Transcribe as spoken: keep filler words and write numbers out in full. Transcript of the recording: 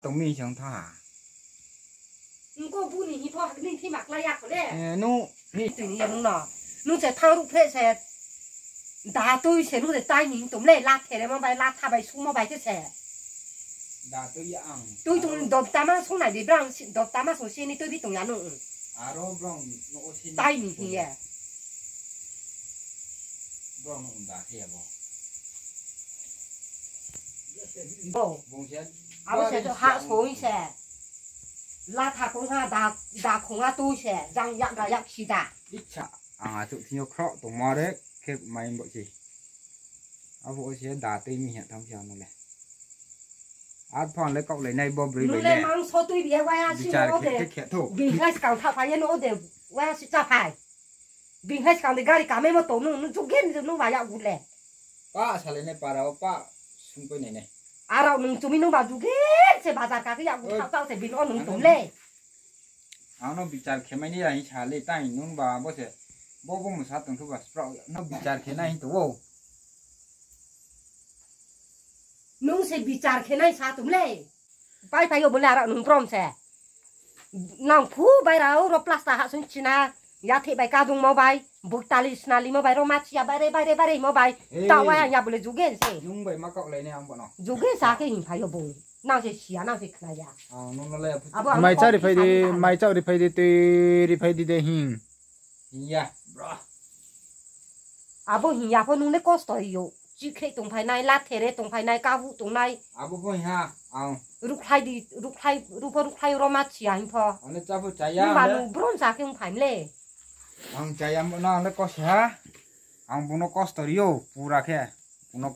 Tong mi se ong tha ha. Nung ko bu ni hi pho hak ni thima klái ya kho le. Eh, nung ni tui ni ya nung no. Nung se thang ruh phreh se. Da tui se nung se tai ni tong le, la theremo bai, la tha bai, sumo bai khe se. Da tui ya ang. Tui tong dopta ma song nai di brang, dopta ma song si ni tui bi tong ya nung. Aro brang no o si ni. Tai ni hi ye. Brang no da khe ya bo. Bo. Bung se. Abo se to ha soi se. La tha kong ha da, da kong ha tui se. Jang yak ga yak si da. Icha. Ang achouh thing yo khroh tongmo re khe mai bo se. Abo se da tui mi ha tham phi ano le. Ar phang le kaohlai nai bo broi bai le. Nung le mangso tui bi ya waya si no de. Bichar khe khe thou. Bini khe skang tha phai ye no de waya si cha phai. Bini khe skang de gari kamai mo tong nung, nung jugen nung ba yak gu le. Pa salai nai para o pa sungpai nai nai. Arao nung chumi nung ba jugen se bazar ka khe yak gu thao thao se bini o nung tong le. Ang no bichar khe mai ni ya hing sa le, tai nung ba bo se, bo bo musa tong thu ba sprao no bichar khe nai hing tong ou. Nung se bichar khe nai sa tong le. Pai phai yo bo le arao nung brom se. Nang phu bai rao ro plaster ha sung china, ya theh bai kadungmo bai, buktali snalimo bai, ro ma chiya bai re, bai re, bai re mo bai. Ei. Ta waya ya bo le jugen se. Nung bai ma kaohlai nai ang bo no. Jugen sa khe hing phai yo bo. Nang se siya, nang se khna ya. Ang nung no le aphu. Abo ang mai cha ri phai di, mai cha ri phai di, tui ri phai di de hing. Hing ya, bro. Abo hing ya pho nung le kosto ri yo. Chikhreh tong phai nai, la there tong phai nai, kabu tong nai. Abo pho hing ha, ang. Rukhlai di, rukhlai, ru pho rukhlai ro ma chiya hing pho. Ang le cha pho cha ya. Nung ba le. Nung brom sa khe ong phai mle. Ang cha ya mo no, ang le kosto ha. Ang bung no kosto ri yo, pura khe. Bung no